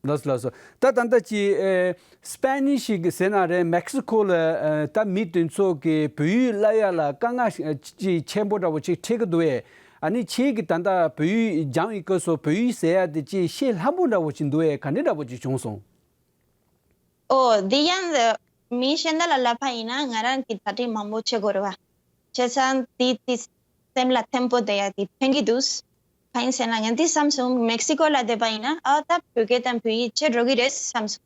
ལགས་སོ། ལགས་སོ། ད་ད་ལྟ་ཅིག་ཨེ་སྤེ་ནིཤ་གི་ཟེར་ན་རེད། མེག་སི་ཁོ་ལ་ཨེ་ད་མི་དེ་ཚོ་གིས་བོད་ཡིག་བསླབ་ཡ་ལ་དཀའ་ངལ་ཅིག་ཆེན་པོ་འདྲ་བོ་ཅིག་འཕྲད་ཀྱི་འདུག་ཨེ། ཨ་ནི་ཁྱེད་ཀྱིས་ད་ལྟ་བོད་ཡིག་སྦྱངས་པའི་སྐབས་སུ་བོད་ཡིག་ཟེར་ཡ་དེ་ཅིག་ཤེས་སླ་པོ་འདྲ་བོ་ཅིག་འདུག་ཨེ། ག་འདྲ་འདྲ་བོ་ཅིག་བྱུང་སོང་། ཨོ། འདི་ཡང་མི་གཞན་དག་ལ་བསླབ་པ་ཡིན་ན་ང་རང་གིས་གྲ་སྒྲིག་མང་པོ་བྱེད་དགོས་རེད་བ། བྱས་ཙང་དེ་དེ་སེམས་ལ་ཕན་པོ་བསྡད་ཡ་དེ་ཕན་གྱི་འདུག་གང་ཡིན་ཟེར་ན་ངས་འདི་བསམ་སོང་། མེག་སི་ཀོ་ལ་བསྡད་པ་ཡིན་ན་ཨ་ད་བོད་སྐད་དང་བོད་ཡིག་ཆད་འགྲོ་གི་རེད་བསམ་སོང་།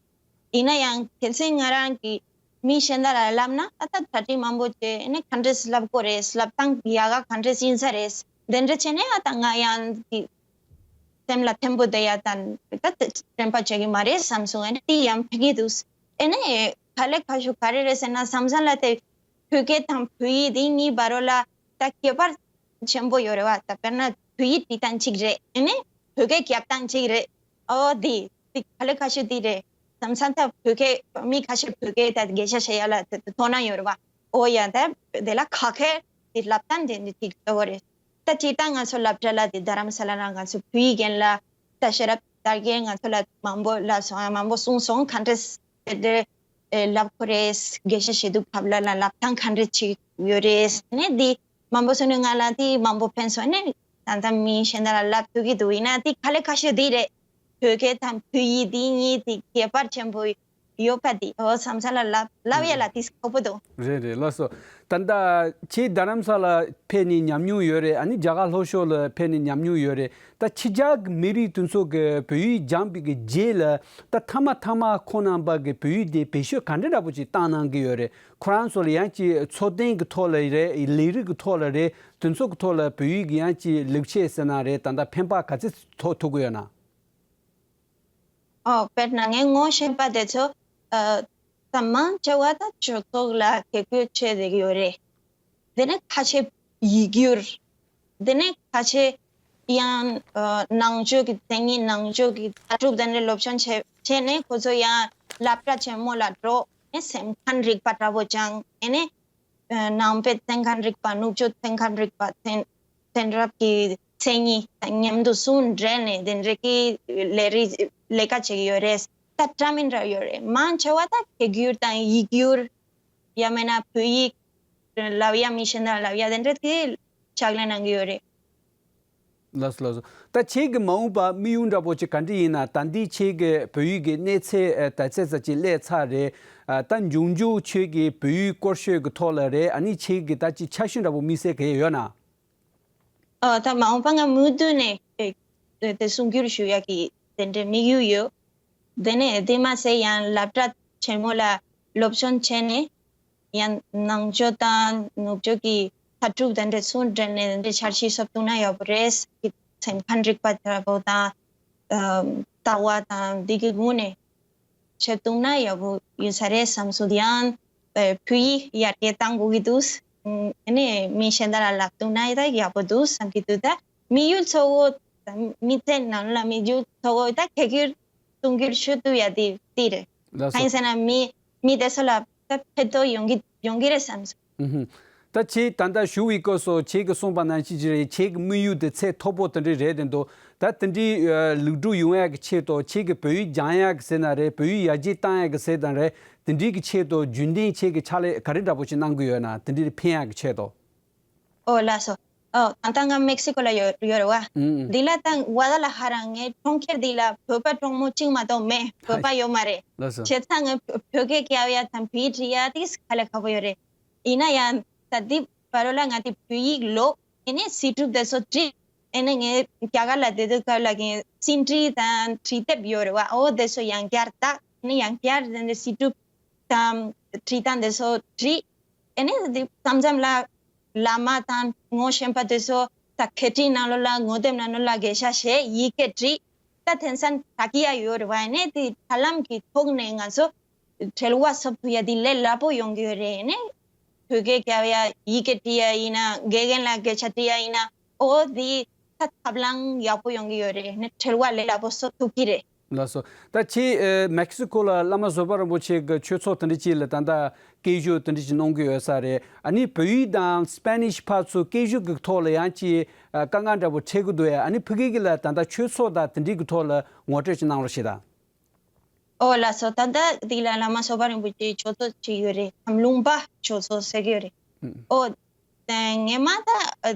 ཡིན་ན་ཡང་གལ་སྲིད་ང་རང་གིས་མི་གཞན་དག་ལ་བསླབ་ན་ཨ་ད་གྲ་སྒྲིག་མང་པོ་བྱས་ནས་ག་འདྲས་བསླབ་དགོས་རེད། བསླབ་སྟངས་ཡག་ག་ག་འདྲས་ཡིན་ས་རེད། དེ་འདྲ་བྱས་ནས་ཨ་ད་ང་ཡང་གི་སེམས་ལ་ཕན་པོ་བསྡད་ཡ་དང་ད་དེ་དྲན་པ་བྱེད་ཀྱི་མ་རེད་བསམ་སོང་། ཨ་ནི་དེ་ཡང་ཕན་གྱི་འདུག་ཨ་ནི་དཀའ་ལས་ཁག་ཤོས་ག་རེ་རེད་ཟེར་ན་བསམ་བསམ་ལ་དེ་བོད་སྐད་དང་བོད་ཡིག་དེ་གཉིས་བར་ལ་ད་ཁྱད་པར་ཆེན་པོ་ཡོད་རེད་བ། ད་དཔེར་ན་བོད་ཡིག་བྲིས་སྟངས་གཅིག་རེད། ཨ་ནི་བོད་སྐད་རྒྱབ་སྟངས་གཅིག་རེད། ཨོ་དེ་དེ་དཀའ་ལས་ཁག་ཤོས་དེ་རེད། བསམ་བསམ་ད་བོད་སྐད་མི་ཁ་ཤས་བོད་སྐད་ད་འགྲེལ་བཤད་བྱེད་ཡ་ལ་དེ་དོ་སྣང་ཡོད་རེད་བ། ཨོ་ཡ་ད་དེ་ལ་ཁ་ཁེར་དེ་ལབ་སྟངས་དེ་འདི་ཐིག་ཆོག་གི་རེད། ད་སྤྱིར་བཏང་ང་ཚོ་སློབ་གྲྭ་ལ་དེ་རྡ་རམ་ས་ལ་ན་ང་ཚོ་བོད་ཡིག་རྒན་ལགས་ད་ཤེས་རབ་དར་རྒྱས་ང་ཚོ་ལ་མང་པོ་ལབ་སོང་། མང་པོ་གསུངས་སོང་། ག་འདྲས་དེ་འདྲས་ཨེ་ལབ་དགོས་རེད། དགེ་བཤེས་ཞེ་དུག་ཕབ་ལ་ལ་ལབ་སྟངས་ག་འདྲས་ཅིག་ཡོད་རེད་ནས་འདི་མང་པོ་གསུངས་ནས་ང་ལ་དེ་མང་པོ་ཕན་སོང་ནས་ད་ལྟ་མི་གཞན་དག་ལ་ལབ་ཐུབ་ཀྱི་འདུག་ཡིན་ན་དེ་དཀའ་ལས་ཁག་ཤོས་དེ་རེད། བོད་སྐད་དང་བོད་ཡིག་དེ་གཉིས་དེ་ཁྱད་པར་ཆེན་པོ་ཡོད་པ་དེ་ཨོ་བསམ་ས་ལ་ལབ་ལབ་ཡ་ལ་དེ་ཁག་པོ་འདུག་རེད་རེད། ལགས་སོ། ད་ལྟ་ཁྱེད་རྡ་རམ་ས་ལ་ཕེབས་ནས་ཉམས་མྱོང་ཡོད་རེད། ཨ་ནི་རྒྱ་གར་ལྷོ་ཕྱོགས་ལ་ཕེབས་ནས་ཉམས་མྱོང་ཡོད་རེད། ད་ཕྱི་རྒྱལ་གྱི་མི་རིགས་དེ་ཚོ་གིས་བོད་ཡིག་སྦྱངས་པའི་གི་རྗེས་ལ་ད་མཐའ་མ་མཐའ་མ་ཁོང་རྣམ་པ་གིས་བོད་ཡིག་དེ་བེད་སྤྱོད་ག་འདྲ་འདྲ་པོ་ཅིག་བཏང་གནང་གི་ཡོད་རེད། ཁོ་རང་ཚོ་ལ་ཡང་ཅིག་འཚོ་རྟེན་གྱི་ཐོག་ལ་རེད། ལས་རིགས་ཀྱི་ཐོག་ལ་རེད། དེ་ཚོ་གི་ཐོག་ལ་བོད་ཡིག་གི་ཡང་ཅིག་ལེགས་ཆ་ཟེར་ན་རེད། ད་ལྟ་ཕན་པ་ག་ཚོད་ཐོགས་ཐུབ་ཀྱི་ཡོད་ན། ཨོ་དཔེར་ན་ངས་ངོ་ཤེས་པ་དེ་ཚོ་ཨ་ད་མང་ཆེ་བ་ད་སྤྱི་ཚོགས་ལ་དགེ་སྐོས་བྱེད་བསྡད་ཀྱི་ཡོད་རེད། དེ་ནས་ཁ་ཤས་ཡིག་སྒྱུར། དེ་ནས་ཁ་ཤས་ཡང་ཨ་ནང་ཆོས་ཀྱི་མཚན་ཉིད་ནང་ཆོས་ཀྱི་ལྟ་གྲུབ་དེ་འདྲ་སློབ་སྦྱོང་བྱས་བྱས་ནས་ཁོ་ཚོ་ཡང་སློབ་གྲྭ་ཆེན་མོ་ལ་འགྲོ་ནས་སེམས་ཁམས་རིག་པ་འདྲ་པོ་སྦྱངས་ནས། ནང་པའི་ཚན་ཁམས་རིག་པ། ནུབ་ཕྱོགས་ཚན་ཁམས་རིག་པ། ཚན་ཚན་རབས་ཀྱི་མཚན་ཉིད་དང་མཉམ་དུ་ཟུང་འབྲེལ་ནས་དེ་འདྲ་གི་ལས་རིགས་ལས་ཀ་བྱེད་ཀྱི་ཡོད་རེད། ད་འདྲ་མི་འདྲ་ཡོད་རེད། མང་ཆེ་བ་ད་དགེ་སྒྱུར་དང་ཡིག་སྒྱུར། ཡང་མིན་ན་བོད་ཡིག་ལབ་ཡ་མི་གཞན་དག་ལབ་ཡ་དེ་འདྲ་དེ་ཕྱག་ལས་གནང་གི་ཡོད་རེད། ལགས་སོ་ལགས་སོ། ད་ཁྱེད་ཀྱི་མ་འོངས་པ་དམིགས་ཡུལ་འདྲ་པོ་ཅིག་ག་འདྲ་ཡིན་ན། ད་འདི་ཁྱེད་ཀྱི་བོད་ཡིག་གི་གནས་ཚད་ཨ་ད་ཚད་ཙམ་ཅིག་སླེབས་ཚར་རེད། ཨ་ད་མཇུག་མཇུག་ཁྱེད་ཀྱི་བོད་ཡིག་སྐོར་ཤོས་ཀྱི་ཐོག་ལ་རེད། ཨ་ནི་ཁྱེད་ཀྱི་ད་ཅིག་འཆར་གཞི་འདྲ་པོ་དམིགས་བསལ་ག་ཡོད་ན། ཨ་ད་མ་འོངས་པ་ང་མུ་མཐུད་ནས་ཨེ་དེ་གསུང་སྒྱུར་ཞུ་ཡ་གི་དེ་འདྲའི་དམིགས་ཡུལ་ཡོད། དེ་ནས་དེ་མ་ཟད་ཡང་སློབ་གྲྭ་ཆེན་མོ་ལ་སློབ་སྦྱོང་བྱས་ནས། ཡང་ནང་ཆོས་དང་ནུབ་ཕྱོགས་ཀྱི་ལྟ་གྲུབ་དེ་འདྲ་ཟུང་འབྲེལ་ནས་དེ་འདྲའི་འཆར་གཞི་བཟོ་བཏང་ན་ཡག་པོ་རེད། ཀྱི་སེམས་ཁམས་རིག་པ་འདྲ་པོ་དང་ཨ་ལྟ་བ་དང་འདི་གི་སྒོ་ནས་བྱེད་ཐུབ་ན་ཡག་པོ་ཡོད་ས་རེད་བསམ་སོང་། ཡང་ཨ་བོད་ཡིག་ཡར་རྒྱས་གཏང་དགོས་ཀྱི་འདུག་ཨ་ནི་མི་གཞན་དག་ལ་ལབ་ཐུབ་ན་ད་ཡག་པོ་འདུག་བསམ་གྱི་འདུག་ད་དམིགས་ཡུལ་གཙོ་བོ་དམིགས་ཚད་ནང་ལ་དམིགས་ཡུལ་གཙོ་བོ་ད་དགེ་སྒྱུར་ གཏོང་རྒྱུར་ཞུ་ཐུབ་ཡ་དེ་དེ་རེད། ལགས་སོ། གང་ཡིན་ཟེར་ན་མི་མི་དེ་ཚོ་ལ་ད་ཕན་ཐོགས་ཡོང་གི་ཡོང་གི་རེད་བསམ་སོང་། ཨུ་ཧུམ། ད་ཁྱེད་ད་ལྟ་ཞུ་བའི་སྐབས་སུ་ཁྱེད་ཀྱིས་གསུངས་པ་ནང་བཞིན་ཅིག་རེད། ཁྱེད་ཀྱི་དམིགས་ཡུལ་དེ་ཚད་མཐོ་པོ་དེ་འདྲ་རེད་དེ་འདུག་ད་དེ་འདྲའི་ཨ་ལེགས་གྲུབ་ཡོང་ཡག་གི་ཆེད་དུ་ཁྱེད་ཀྱིས་བོད་ཡིག་སྦྱང་ཡག་གི་ཟེར་ན་རེད། བོད་ཡིག་ཡར་རྒྱས་བཏང་ཡག་གི་ཟེར་དང་རེད། དེ་འདྲའི་གི་ཆེད་དུ་རྒྱུན་ལྡན་ཁྱེད་ཀྱིས་ཕྱག་ལས་ག་རེ་འདྲ་པོ་ཞིག་གནང་གི་ཡོད་ན། དེ་འདྲའི་ཕན་ཡག་གི་ཆེད་དུ། ཨོ་ལགས་སོ། ཨོ་ད་ལྟ་ང་མེག་སི་ཀོ་ལ་ཡོད་ཡོད་རེད་བ། ཨུ་ཨུ། འདི་ལ་ད་ཝ་ད་ལ་ཧ་རང་ངའི་གྲོང་ཁྱེར་འདི་ལ་བོད་པ་གྲོགས་མོ་གཅིག་མ་གཏོགས་མེད། བོད་པ་ཡོད་མ་རེད། ལགས་སོ། བྱས་ཙང་ངས་བོད་བོད་སྐད་རྒྱབ་ཡ་དང་བོད་ཡིག་འབྲི་ཡ་དེ་ཁ་ལས་ཁག་པོ་ཡོད་རེད། ཡིན་ན་ཡང་ད་འདི་བར་ལ་ང་དེ་བོད་ཡིག་ཀློག་ཨེ་ནས་སི་ཀྲུབ་དེ་ཚོ་བྲིས། ཨེ་ནས་ངས་རྒྱ་གར་ལ་བསྡད་དུས་སྐབས་ལ་གི་སིམ་འབྲི་དང་བྲིས་དེབ་ཡོད་རེད་བ། ཨོ་དེ་ཚོ་ཡང་བསྐྱར་བལྟས། ཨེ་ནས་ཡང་བསྐྱར་དེ་འདྲ་སི་ཀྲུབ་དང་བྲིས་སྟངས་དེ་ཚོ་བྲིས། ཨེ་ནས་འདི་མཚམས་མཚམས་ལ་བླ་མ་དང་ངོ་ཤེས་པ་དེ་ཚོ་ད་ཁ་བྲིས་ནང་ལོགས་ལ་ངོ་དེབ་ནང་ལོགས་ལ་དགེ་བཤེས་ཞེས་ཡི་གེ་བྲིས། ད་དེང་སང་དྲ་རྒྱ་ཡ་ཡོད་རེད་བ། ཨེ་ནས་དེ་དྲ་ལམ་གྱི་ཐོག་ནས་ང་ཚོ་འབྲེལ་བ་ཚབ་ཏུ་ཡ་དེ་ལས་སླ་པོ་ཡོང་གི་ཡོད་རེད། ཨེ་ནས་བོད་སྐད་རྒྱབ་ཡ་ཡི་གེ་བྲིས་ཡ་ཡིན་ན། དགེ་རྒན་ལ་སྐད་ཆ་དྲི་ཡ་ཡིན་ན། ཨོ་དེ་ད་ཐབས་ལམ་ཡག་པོ་ཡོང་གི་ཡོད་རེད། ཨེ་ནས་འབྲེལ་བ་ལས་སླ་པོ་བཟོ་ཐུབ་ཀྱི་རེད། ལགས་སོ། ད་ཁྱེད་ཨ་མེག་སི་ཀོ་ལ་བླ་མ་བཟོད་པ་རིན་པོ་ཆེ་གི་ཆོས་ཚོགས་དེ་འདྲ་ཅིག་ལ་ད་ལྟ་སྐད་ཞུ་དེ་འདྲ་ཅིག་གནང་གི་ཡོད་ས་རེད། ཨ་ནི་བོད་ཡིག་དང་སི་པེ་ནིཤ་ཕར་ཚུར་སྐད་ཞུ་གི་ཐོག་ལ་ཡང་ཅིག་ཨ་དཀའ་ངལ་འདྲ་པོ་འཕྲད་ཀྱི་འདུག་ཡ། ཨ་ནི་ཕ་གི་གི་ལ་ད་ལྟ་ཆོས་ཚོགས་དང་དེ་འདྲའི་གི་ཐོག་ལ་ངོ་སྤྲོད་ཅིག་གནང་རོགས་ཞེས་དང་། ཨོ་ལགས་སོ། ད་ལྟ་འདི་ལ་བླ་མ་བཟོད་པ་རིན་པོ་ཆེའི་ཆོས་ཚོགས་ཅིག་ཡོད་རེད། དམ་ལུང་པ་ཆོས་ཚོགས་ཟེར་གྱི་ཡོད་རེད། ཨུ། ཨོ་ངས་མ་ད་ཨ་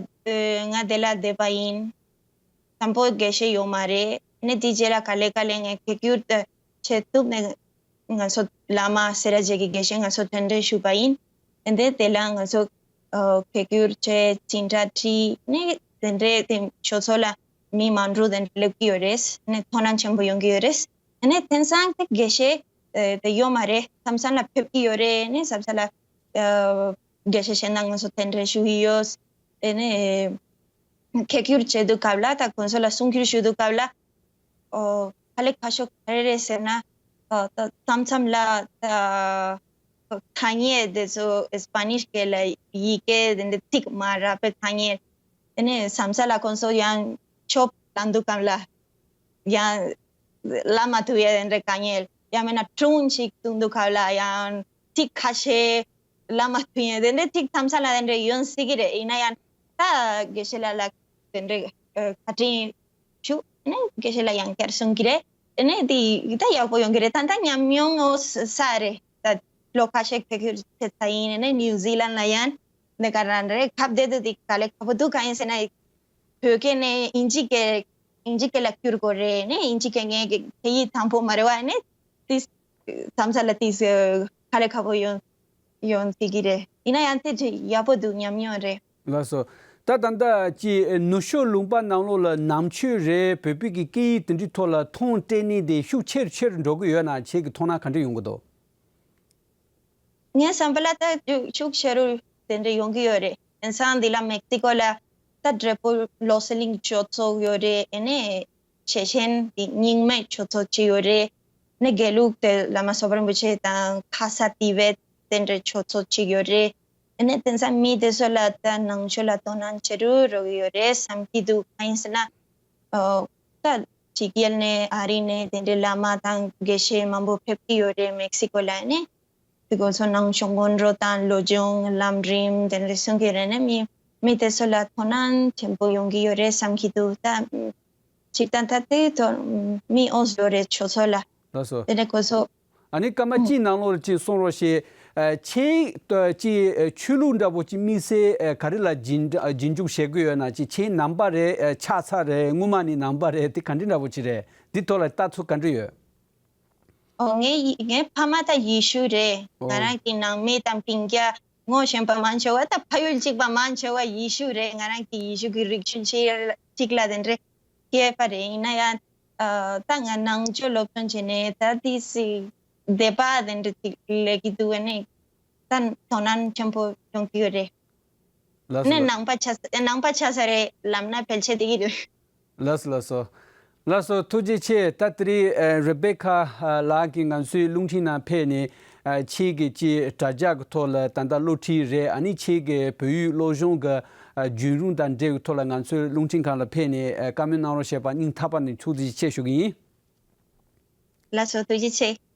ང་དེ་ལ་བསྡད་པ་ཡིན། དང་པོ་དགེ་བཤེས་ཡོད་མ་རེད། ནས་དེ་རྗེས་ལ་ག་ལེ་ག་ལེ་ངས་ཁེ་ཀྱུར་དུ་བྱེད་ཐུབ་ནས་ང་ཚོ་བླ་མ་སེ་ར་བྱེས་ཀྱི་དགེ་བཤེས་ང་ཚོ་གདན་འདྲེན་ཞུས་པ་ཡིན། ཨེ་འདི་དེ་ལ་ང་ཚོ་ཨ་ཁེ་ཀྱུར་བྱས། འཛིན་གྲྭ་ཁྲིད་ནས་དེ་འདྲའི་དེ་ཆོས་ཚོགས་ལ་མི་མང་པོ་དེ་འདྲ་སླེབས་ཀྱི་ཡོད་རེད། ནས་དོ་སྣང་ཆེན་པོ་ཡོང་གི་ཡོད་རེད། ནས་དེང་སང་དེ་དགེ་བཤེས་ཨ་དེ་ཡོད་མ་རེད། མཚམས་མཚམས་ལ་ཕེབས་ཀྱི་ཡོད་རེད། ནས་མཚམས་མཚམས་ལ་ཨ་དགེ་བཤེས་གཞན་དང་ང་ཚོ་གདན་འདྲེན་ཞུ་གི་ཡོད། ཨེ་ནས་ཁེ་ཀྱུར་བྱེད་དུས་སྐབས་ལ་ད་ཁོང་ཚོ་ལ་གསུང་སྒྱུར་ཞུ་དུས་སྐབས་ལ་ཨོ་ཧ་ལས་ཁ་ཤོ་ག་རེ་རེད་ཟེར་ན། ཨོ་ད་མཚམས་མཚམས་ལ་ད་ཐ་སྙད་དེ་ཚོ་ཨེ་སི་པ་ནིཤ་སྐད་ལ་ཡི་གེ་དེ་འདྲ་ཚིག་མ་རག་པའི་ཐ་སྙད། ཨེ་ནས་མཚམས་མཚམས་ལ་ཁོང་ཚོ་ཡང་ཆོབ་བཏང་དུས་སྐབས་ལ་ཡང་ལབ་མ་ཐུབ་ཡ་དེ་འདྲ་དཀའ་ངལ། ཡང་མིན་ན་ཁྲུང་ཞིག་གཏོང་དུས་སྐབས་ལ་ཡང་ཚིག་ཁ་ཤས་ལབ་མ་ཐུབ་ཡ་དེ་འདྲ་ཚིག་མཚམས་མཚམས་ལ་དེ་འདྲ་ཡོང་སྲིད་ཀྱི་རེད། ཡིན་ན་ཡང་ད་དགེ་བཤེས་ལགས་ལ་དེ་འདྲ་ཨ་བཀའ་དྲིན་ཞུ། ཨེ་ནས་དགེ་བཤེས་ལགས་ཡང་བསྐྱར་གསུང་གི་རེད། ཨེ་ནས་དེ་ད་ཡག་པོ་ཡོང་གི་རེད། ད་ད་ཉམས་མྱོང་ངོ་ས་རེད། ད་ལོ་ཁ་ཤས་ཁེ་ཀྱུར་བྱས་ཚར་ཡིན། ཨེ་ནས་ནིའུ་ཛི་ལན་ལ་ཡང་འདི་ག་རང་རེད། ཁ་བརྡ་དེ་དེ་ག་ལེ་ཁག་པོ་འདུག་གང་ཡིན་ཟེར་ན་བོད་སྐད་ནས་དབྱིན་ཇི་སྐད་དབྱིན་ཇི་སྐད་ལ་བསྒྱུར་དགོས་རེད། ནས་དབྱིན་ཇི་སྐད་ངས་སྐད་ཡིག་དང་པོ་མ་རེད་བ། ནས་དེ་མཚམས་མཚམས་ལ་དེ་ག་ལེ་ཁག་པོ་ཡོང་ཡོང་སྲིད་ཀྱི་རེད། ཡིན་ན་ཡང་དེ་ཅིག་ཡག་པོ་འདུག་ཉམས་མྱོང་རེད། ལགས་སོ། ད་ད་ལྟ་ཅིག་ནུབ་ཕྱོགས་ལུང་པ་ནང་ལོགས་ལ་ནང་ཆོས་རེད། བོད་པའི་གི་སྐད་ཡིག་དེ་འདྲའི་ཐོག་ལ་མཐོང་སྤྲད་ནི་དེ་ཤུགས་ཆེ་རུ་ཆེ་རུ་འགྲོ་གི་ཡོད་ན། ཁྱེད་ཀྱི་མཐོང་སྣང་ག་འདྲ་ཡོང་གི་འདུག་ངའི་བསམ་པ་ལ་ད་ཤུགས་ཤུགས་ཆེ་རུ་དེ་འདྲ་ཡོང་གི་ཡོད་རེད། དེང་སང་འདི་ལ་མེག་སི་ཀོ་ལ་ད་འབྲས་སྤུངས་བློ་གསལ་གླིང་ཆོས་ཚོགས་ཡོད་རེད། ཨེ་ནས་ཆེ་ཆེན་གྱི་རྙིང་མའི་ཆོས་ཚོགས་ཅིག་ཡོད་རེད། ནས་དགེ་ལུགས་དེ་བླ་མ་བཟོད་པ་རིན་པོ་ཆེ་དང་ཁ་ས་ཏི་བེད་དེ་འདྲའི་ཆོས་ཚོགས་ཅིག་ཡོད་རེད། ཨེ་ནས་དེང་སང་མི་དེ་ཚོ་ལ་ད་ནང་ཆོས་ལ་དོ་སྣང་ཆེ་རུ་འགྲོ་གི་ཡོད་རེད་བསམ་གྱི་འདུག་གང་ཡིན་ཟེར་ན། ཨོ་ད་ཕྱི་རྒྱལ་ནས་ཨ་རི་ནས་དེ་འདྲའི་བླ་མ་དང་དགེ་བཤེས་མང་པོ་ཕེབས་ཀྱི་ཡོད་རེད་མེག་སི་ཀོ་ལ། ཨེ་ནས་དེ་ཁོ་ཚོ་ནང་ཆོས་སྔོན་འགྲོ་དང་བློ་སྦྱོང་ལམ་རིམ་དེ་འདྲ་གསུང་གི་རེད། ནས་མི་མི་དེ་ཚོ་ལ་དོ་སྣང་ཆེན་པོ་ཡོང་གི་ཡོད་རེད་བསམ་གྱི་འདུག་ད་ཅིག་ད་ད་དེ་ཐོག་མི་འོང་ཡོད་རེད་ཆོས་ཚོགས་ལ། ལགས་སོ། དེ་ནས་ཁོ་ཚོ། ཨ་ནི་སྐར་མ་གཅིག་ནང་ལོགས་ལ་ཅིག་གསུང་རོགས་ཞེས། ཨ་ཁྱེད་ཀྱི་ཅིག་ཆོས་ལུགས་འདྲ་པོ་ཅིག་དམིགས་བསལ་ཨ་ག་རེ་ལ་རྗེས་འཇུག་རྗེས་འཇུག་བྱེད་དགོས་ཡོད་ན། ཅིག་ཁྱེད་ནང་པ་རེད། ཨ་ཆགས་ཚར་རེད། སྔོན་མ་ནས་ནང་པ་རེད། དེ་ག་འདྲ་འདྲ་པོ་ཅིག་རེད། འདི་ཐོག་ལ་ལྟ་ཚུལ་ག་འདྲ་ཡོད། ཨོ་ངའི་ངའི་ཕ་མ་ད་ཡེ་ཤུ་རེད། ང་ཨོ། རང་གི་ནང་མི་དང་སྤུན་ཀྱག་ངོ་ཤེས་པ་མང་ཆེ་བ་ད་ཕ་ཡུལ་གཅིག་པ་མང་ཆེ་བ་ཡེ་ཤུ་རེད། ང་རང་གི་ཡེ་ཤུ་གི་རིག་གཞུང་ཅིག་ཅིག་ལ་དེ་འདྲ་སྐྱེས་པ་རེད། ཡིན་ན་ཡང་ཨ་ད་ང་ནང་ཆོས་སློབ་སྦྱོང་བྱས་ནས་ད་དེ་སི་སྡེ་པ་དེ་འདྲ་ཅིག་སླེབས་ཀྱི་འདུག་ཨེ་ནས་ད་དོ་སྣང་ཆེན་པོ་ཡོང་གི་ཡོད་རེད། ལགས་སོ་ནས་ལགས། ནང་པ་ཆགས་ནང་པ་ཆགས་ས་རེད། ལམ་སྣ་ཕལ་ཆེར་བདེ་གི་འདུག་ལགས་སོ་ལགས་སོ། ལགས་སོ་ཐུགས་རྗེ་ཆེ། ད་དེ་རིང་ཨ་རེ་བེ་ཁ་ཨ་ལགས་ཀྱིས་ང་ཚོའི་རླུང་འཕྲིན་ནང་ཕེབས་ནས་ཨ་ཁྱེད་ཀྱི་ཅིག་དྲ་རྒྱ་གི་ཐོག་ལ་ད་ལྟ་སློབ་ཁྲིད་རེད། ཨ་ནི་ཁྱེད་ཀྱི་བོད་ཡིག་སློབ་སྦྱོང་གི་ཨ་བརྒྱུད་རིམ་དང་འབྲེལ་བའི་ཐོག་ལ་ང་ཚོའི་རླུང་འཕྲིན་ཁང་ལ་ཕེབས་ནས་ཨ་བཀའ་མོལ་གནང་རོགས་ཞེས་པ་སྙིང་ཐག་པ་ནས་ཐུགས་རྗེ་ཆེ་ཞུ་གི་ཡིན། ལགས་སོ། ཐུགས་རྗེ་ཆེ།